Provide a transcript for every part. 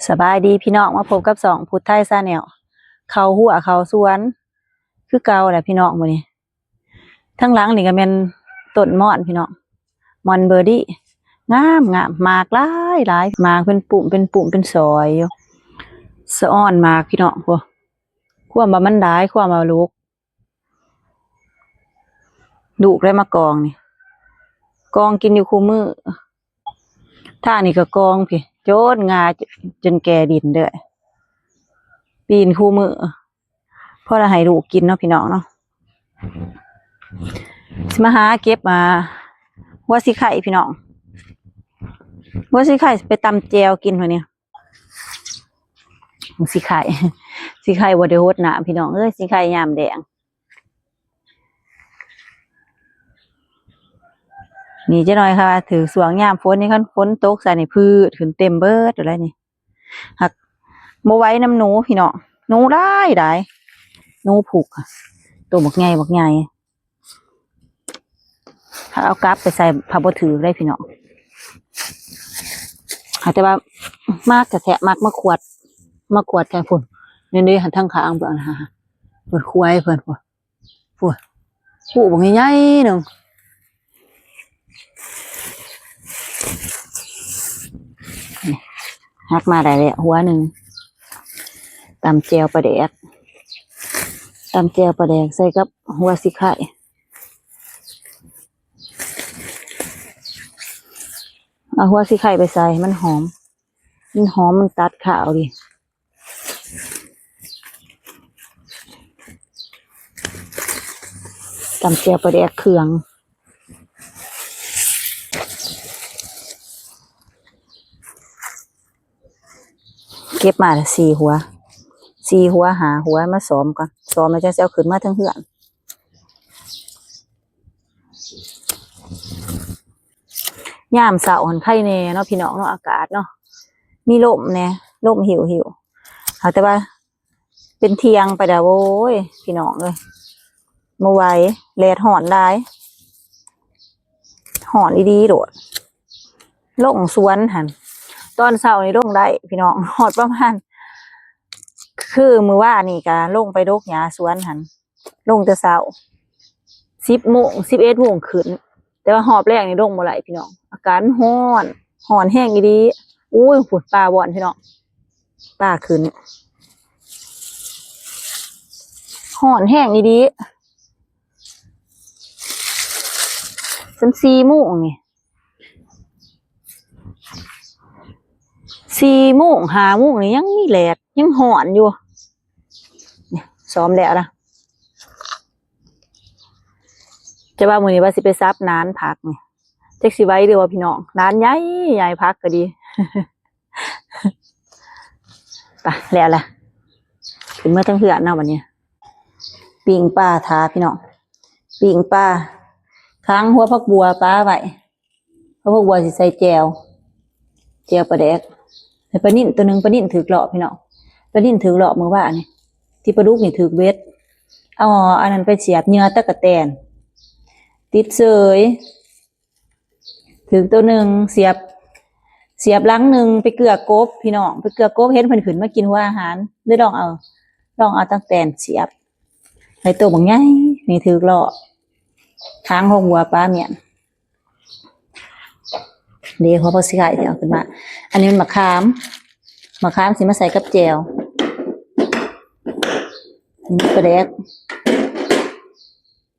ສະບາຍດີພີ່ນ້ອງ ມາພົບກັບຊ່ອງພຸດໄທ Channel ເຂົ້າຮົ້ວເຂົ້າສວນຄືເກົ່າແຫຼະພີ່ນ້ອງ. ມື້ນີ້ທາງຫຼັງນີ້ກໍແມ່ນຕົ້ນມ່ອນພີ່ນ້ອງ ມ່ອນເບີດີ້ ງາມໆ ໝາກຫຼາຍໆ ໝາກເປັນປຸ້ມເປັນປຸ້ມເປັນສອຍຢູ່ ສະອອນໝາກພີ່ນ້ອງ. ໂອ້ ຄວາມວ່າມັນຫຼາຍ ຄວາມວ່າລູກ ລູກໄດ້ມາກອງນີ້ ກອງກິນຢູ່ຄູ່ມື້. ທາງນີ້ກໍກອງພີ້ ຈົນງ່າ ຈົນແກ່ດິ້ນເດີ້ ປີນຄູ່ມື້ ພໍລະໃຫ້ລູກກິນເນາະພີ່ນ້ອງເນາະ. ຊິມາຫາເກັບ ອ່າ ຫົວສີໄຄພີ່ນ້ອງ ຫົວສີໄຄໄປຕຳແຈ່ວກິນມື້ນີ້. ສີໄຄ ສີໄຄບໍ່ໄດ້ຫົດນ້ຳພີ່ນ້ອງເອີຍ ສີໄຄຍາມແລ້ງ. ນີ້ຈັກໜ້ອຍຄ່າ ຖືກຊ່ວງຍາມຝົນນີ້ ຄັນຝົນຕົກໃສ່ນີ້ ພືດຂຶ້ນເຕັມເບິດແລ້ວນີ້. ຫາກບໍ່ໄຫວນຳໜູພີ່ນ້ອງ ໜູຫຼາຍໆ ໜູພຸກ ໂຕບັກໃຫຍ່ບັກໃຫຍ່. ຖ້າເອົາກັບໄປໃສ່ ພະບໍ່ຖືກເດ້ພີ່ນ້ອງ. ຫາກແຕ່ວ່າມັກແທ້ໆ ມັກມາຂວດ ມາຂວດໃສ່ພຸ້ນ ນີ້ເດ້ ທາງຂ້າງເບິ່ງນະ ເພິ່ນຄວາຍເພິ່ນພຸ້ນ ພຸ້ນ ຜູ້ບັກໃຫຍ່ໆໜຶ່ງ. ຫັກມາໄດ້ແລ້ວຫົວໜຶ່ງ ຕຳແຈ່ວປາແດກ ຕຳແຈ່ວປາແດກໃສ່ກັບຫົວສີໄຄ. ເອົາຫົວສີໄຄໄປໃສ່ໃຫ້ມັນຫອມ ມັນຫອມ ມັນຕັດຄາວດີ. ຕຳແຈ່ວປາແດກເຄື່ອງ ເກັບມາສີ່ຫົວ ສີ່ຫົວ ຫ້າຫົວ ມາຊ້ອມກ່ອນ ຊ້ອມແລ້ວຈັ່ງຊິເອົາຂຶ້ນມາເທິງເຮືອນ. ຍາມເຊົ້າຫັ້ນໄຄແດ່ເນາະພີ່ນ້ອງເນາະ ອາກາດເນາະ ມີລົມແດ່ ລົມຫິວໆ ຫາກແຕ່ວ່າເປັນທ່ຽງໄປແລ້ວ ໂອ້ຍ ພີ່ນ້ອງເອີຍ ບໍ່ໄຫວ ແດດຮ້ອນຫຼາຍ ຮ້ອນອີ່ຫຼີໂລດ. ລົງສວນຫັ້ນ ຕອນເຊົ້ານີ້ລົງໄດ້ພີ່ນ້ອງ ຮອດປະມານ ຄືມື້ວານນີ້ກະລົງໄປດົກຫຍ້າສວນຫັ້ນ ລົງແຕ່ເຊົ້າ ສິບໂມງ ສິບເອັດໂມງຂຶ້ນ ແຕ່ວ່າຮອບແລງນີ້ລົງບໍ່ໄດ້ພີ່ນ້ອງ ອາກາດມັນຮ້ອນ ຮ້ອນແຮງອີ່ຫຼີ. ໂອ້ຍ ພຸ້ນ ປາບ່ອນພີ່ນ້ອງ ປາຂຶ້ນ ຮ້ອນແຮງອີ່ຫຼີ. ສ່ຳສີ່ໂມງນີ້ ສີ່ໂມງ ຫ້າໂມງນີ້ຍັງມີແດດ ຍັງຮ້ອນຢູ່. ນີ້ ຊ້ອມແລ້ວລະ ແຕ່ວ່າມື້ນີ້ວ່າຊິໄປສັບໜານຜັກນີ້ ຈັກຊິໄຫວຫຼືບໍ່ພີ່ນ້ອງ ໜານໃຫຍ່ ໃຫຍ່ ຜັກກໍດີ. ໄປ ແລ້ວລະ ຂຶ້ນເມືອເທິງເຮືອນເນາະບັດນີ້. ປີ້ງປາຖ້າພີ່ນ້ອງ ປີ້ງປາ ຄ້າງຫົວຜັກບົ່ວປາໄວ້ ເພາະພວກບັວຊິໃສ່ແຈ່ວ ແຈ່ວປາແດກ ໃຫ້ປານິນໂຕໜຶ່ງ ປານິນຖືກເລາະພີ່ນ້ອງ ປານິນຖືກເລາະມື້ວານນີ້ ທີ່ປາດຸກນີ້ຖືກເບັດ ເອົາອັນນັ້ນໄປສຽບ ເຫຍື່ອຕັກກະແຕນ ຕິດເສີຍ ຖືກໂຕໜຶ່ງ ສຽບ ສຽບຫຼັງໜຶ່ງ ໄປເກືອກົບພີ່ນ້ອງ ໄປເກືອກົບ ເຫັນເພິ່ນຂຶ້ນມາກິນຫົວອາຫານ ເລີຍລອງເອົາ ລອງເອົາຕັກແຕນສຽບ ໃຫ້ໂຕບັກໃຫຍ່ ນີ້ຖືກເລາະ ທາງຫົວບົວປາມ້ຽນ. ເດ ຫົວຜັກຊີໄຄທີ່ເອົາຂຶ້ນມາ ອັນນີ້ມັນໝາກຂາມ ໝາກຂາມຊິມາໃສ່ກັບແຈ່ວ ນີ້ປາແດກ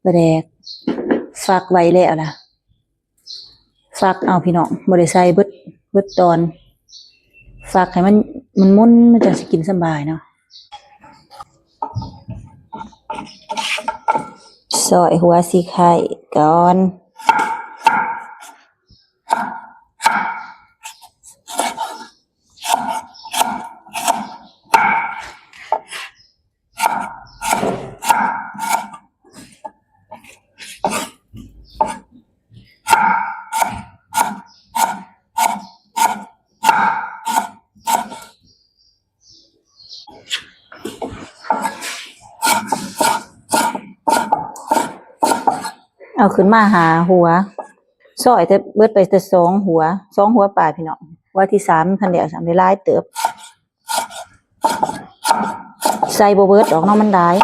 ປາແດກ ຟັກໄວ້ແລ້ວລະ ຟັກເອົາພີ່ນ້ອງ ບໍ່ໄດ້ໃສ່ເບິດ ເບິດຕອນ ຟັກໃຫ້ມັນ ມັນມົນ ມັນຈັ່ງຊິກິນສຳບາຍເນາະ. ຊອຍຫົວຊີໄຄກ່ອນ. ເອົາຂຶ້ນມາຫ້າຫົວ ຊອຍແຕ່ເບິດໄປແຕ່ສອງຫົວ ສອງຫົວປາຍພີ່ນ້ອງ ຫົວທີສາມມັນທັນແລ້ວຊ້ຳ ໄດ້ຫຼາຍເຕີບ. ໃສ່ບໍ່ເບິດດອກເນາະ ມັນຫຼາຍ.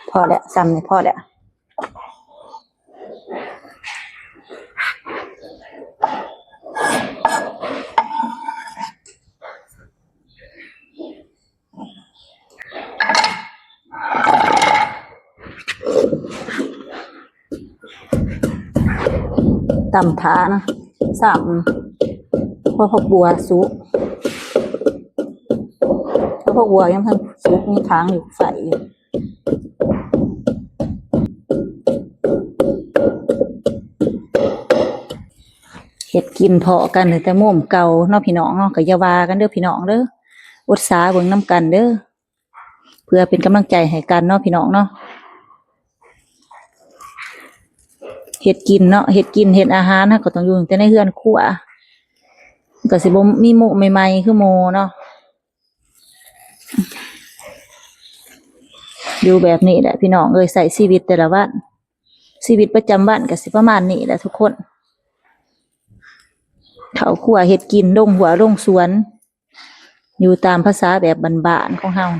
ພໍແລ້ວ ສ່ຳນີ້ພໍແລ້ວ. ຕຳຖານະ ຊ້ຳ ຫົວຜັກບົວສຸກ ຫົວຜັກບົວຍັງບໍ່ທັນສຸກ ຍັງຄ້າງຢູ່ໄຟຢູ່. ເຮັດກິນເພາະກັນຕັ້ງແຕ່ໂມງເກົ່າເນາະ ພີ່ນ້ອງເນາະ ກໍຢ່າວ່າກັນເດີ ພີ່ນ້ອງເດີ ອົດສາເບິ່ງນຳກັນເດີ ເພື່ອເປັນກຳລັງໃຈໃຫ້ກັນເນາະ ພີ່ນ້ອງເນາະ. ເຮັດກິນເນາະ ເຮັດກິນເຮັດອາຫານ ເຮົາກໍຕ້ອງຢູ່ແຕ່ໃນເຮືອນຄົວ ກໍຊິບໍ່ມີໂມະໃໝ່ໆຄືໝູ່ເນາະ. ຢູ່ແບບນີ້ແຫຼະ ພີ່ນ້ອງເອີຍ ໃຊ້ຊີວິດແຕ່ລະວັນ ຊີວິດປະຈຳວັນກໍຊິປະມານນີ້ແຫຼະທຸກຄົນ ເຂົ້າຄົວເຮັດກິນ ລົງຮົ້ວລົງສວນ ຢູ່ຕາມພາສາແບບບ້ານໆຂອງເຮົາ.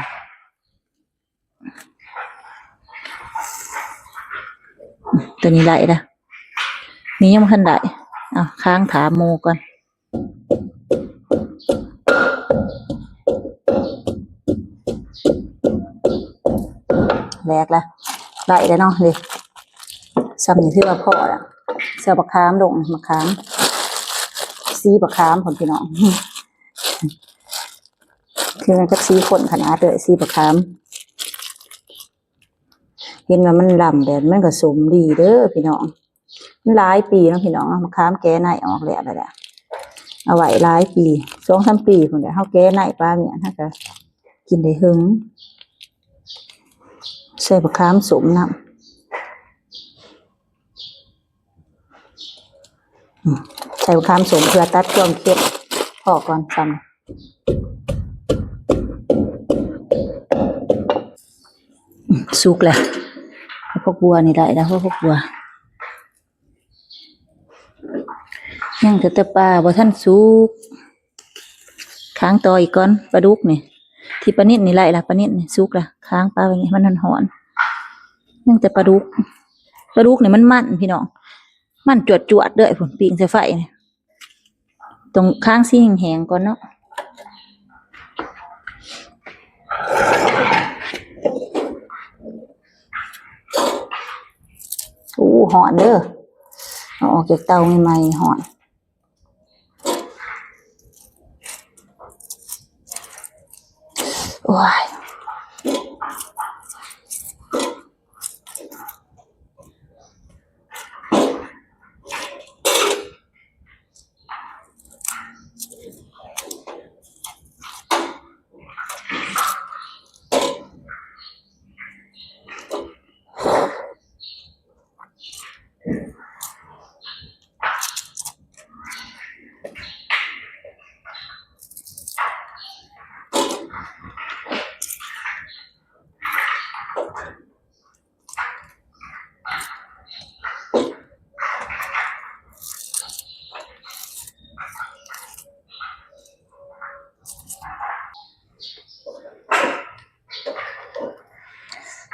ຕົວນີ້ໄດ້ລະ ນີ້ຍັງບໍ່ທັນໄດ້ ເອົາຄ້າງຖາມໝູ່ກ່ອນ. ແຫຼກລະ ໄດ້ແລ້ວເນາະ ນີ້ ສ່ຳນີ້ຖືວ່າພໍລະ ໃສ່ບັກຂາມລົງ ບັກຂາມ ສີບັກຂາມພຸ້ນ ພີ່ນ້ອງ ຄືກັນກັບສີຄົນຂະໜາດເລີຍ ສີບັກຂາມ. ເຫັນວ່າມັນລ້ຳແບບ ມັນກໍສົມດີເດີພີ່ນ້ອງ ມັນຫຼາຍປີເນາະພີ່ນ້ອງເນາະ ມະຂາມແກະໃນອອກແລ້ວ ແລ້ວເອົາໄວ້ຫຼາຍປີ ສອງສາມປີພຸ້ນແຫຼະ ເຮົາແກະໃນປາໝ້ຽນ ເຮົາກໍກິນໄດ້ເຖິງ ໃສ່ບັກຂາມສົ້ມນຳ. ອືມ ໃສ່ບັກຂາມສົ້ມເພື່ອຕັດຄວາມເຄັມ ພໍກ່ອນ ສ່ຳ ອືມ ສຸກແລ້ວ ພວກບົວນີ້ໄດ້ແລ້ວ ພວກບົວ ຍັງແຕ່ ແຕ່ປາບໍ່ທັນສຸກ. ຄ້າງຕໍ່ອີກກ່ອນ ປາດຸກນີ້ ທີ່ປານິດນີ້ໄດ້ລະ ປານິດນີ້ສຸກລະ ຄ້າງປາໄວ້ນີ້ ມັນຮ້ອນໆ ຍັງແຕ່ປາດຸກ ປາດຸກນີ້ມັນມັນພີ່ນ້ອງ ມັນຈວດໆເລີຍພຸ້ນ ປີ້ງໃສ່ໄຟນີ້ ຕ້ອງຄ້າງສີແຫ້ງໆກ່ອນເນາະ. ໂອ້ ຮ້ອນເດີ ເອົາອອກຈາກເຕົາໃໝ່ໆ ຮ້ອນ. ໂອ້ຍ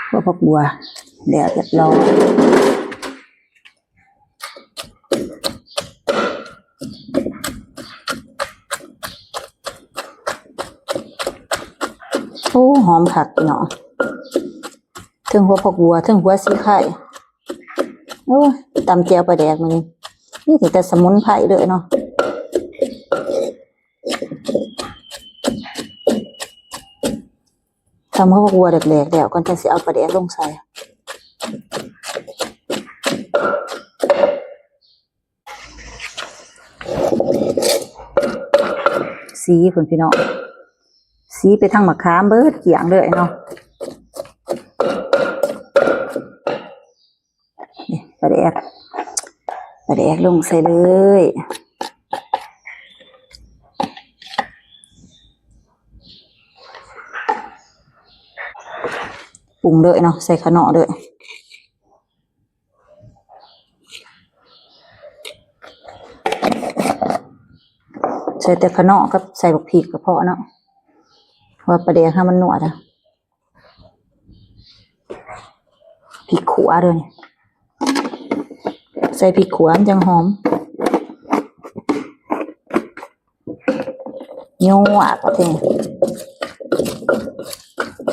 พวกผักบัวแล้วเรียบร้อย โอ้ หอมคักพี่น้อง เทิงหัวผักบัว เทิงหัวสีไข่ โอ้ย ตำแจ่วปลาแดกมื้อนี้ มีแต่สมุนไพรเลยเนาะ ตำข้าวคั่วแหลกๆ แล้วก่อน จั่งสิเอาปลาแดกลงใส่ สีพุ้นพี่น้อง สีไปทางมะขามเบิดเกลี้ยงเลยเนาะ นี่ปลาแดก ปลาแดกลงใส่เลย ປຸງເລີຍເນາະ ໃສ່ຂະເນາະເລີຍ ໃສ່ແຕ່ຂະເນາະກັບໃສ່ບັກພິກກໍພໍເນາະ ເພາະວ່າປາແດກເຮົາມັນນົວດອະ. ພິກຂົ້ວເດີນີ້ ໃສ່ພິກຂົ້ວມັນຈັ່ງຫອມ ຍົວບາດນີ້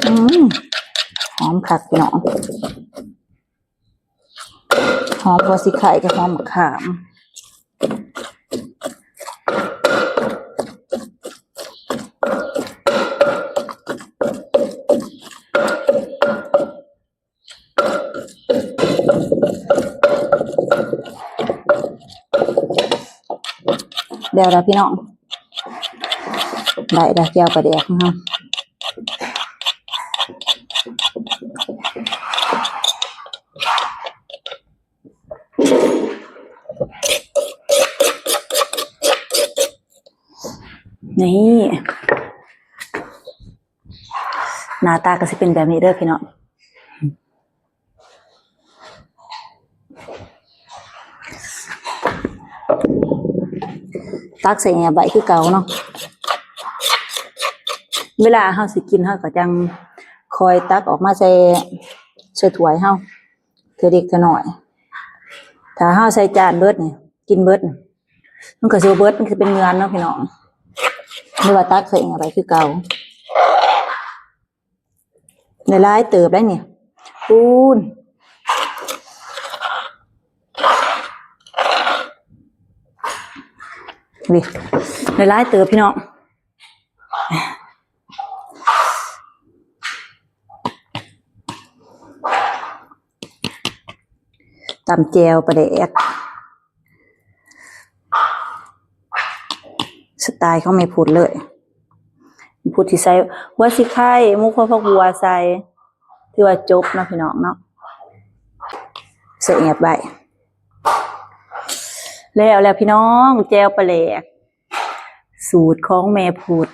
ອືມ ຫອມຄັກພີ່ນ້ອງ. ຫອມຫົວສີໄຄກັບຫອມໝາກຂາມ ແລ້ວລະພີ່ນ້ອງ ໄດ້ລະແຈ່ວປາແດກຂອງເຮົາ. ນີ້ ໜ້າຕາກໍຊິເປັນແບບນີ້ເດີພີ່ນ້ອງ. ຕັກໃສ່ແອບໄວ້ຄືເກົ່າເນາະ ເວລາເຮົາຊິກິນ ເຮົາກໍຈັ່ງຄ່ອຍຕັກອອກມາໃສ່ ໃສ່ຖ້ວຍເຮົາ ເທື່ອເລັກເທື່ອນ້ອຍ. ຖ້າເຮົາໃສ່ຈານເບິດນີ້ ກິນເບິດນີ້ ມັນກໍຊິບໍ່ເບິດ ມັນກໍຊິເປັນເໝືອນເນາະພີ່ນ້ອງ ຫຼືວ່າຕັກໃສ່ແອບໄວ້ຄືເກົ່າ. ຫຼາຍໆເຕີບໄດ໋ນີ້ ປູນ ນີ້ ຫຼາຍໆເຕີບພີ່ນ້ອງ. ຕຳແຈ່ວປາແດກ ສະໄຕຂອງແມ່ພຸດເລີຍ ແມ່ພຸດຊິໃສ່ຫົວສີໄຄ ໝູ່ຄົ່ວ ຜັກບົ່ວໃສ່ ຖືວ່າຈົບເນາະພີ່ນ້ອງເນາະ ໃສ່ແອບໄວ້. ແລ້ວແລ້ວພີ່ນ້ອງ ແຈ່ວປາແດກ ສູດຂອງແມ່ພຸດ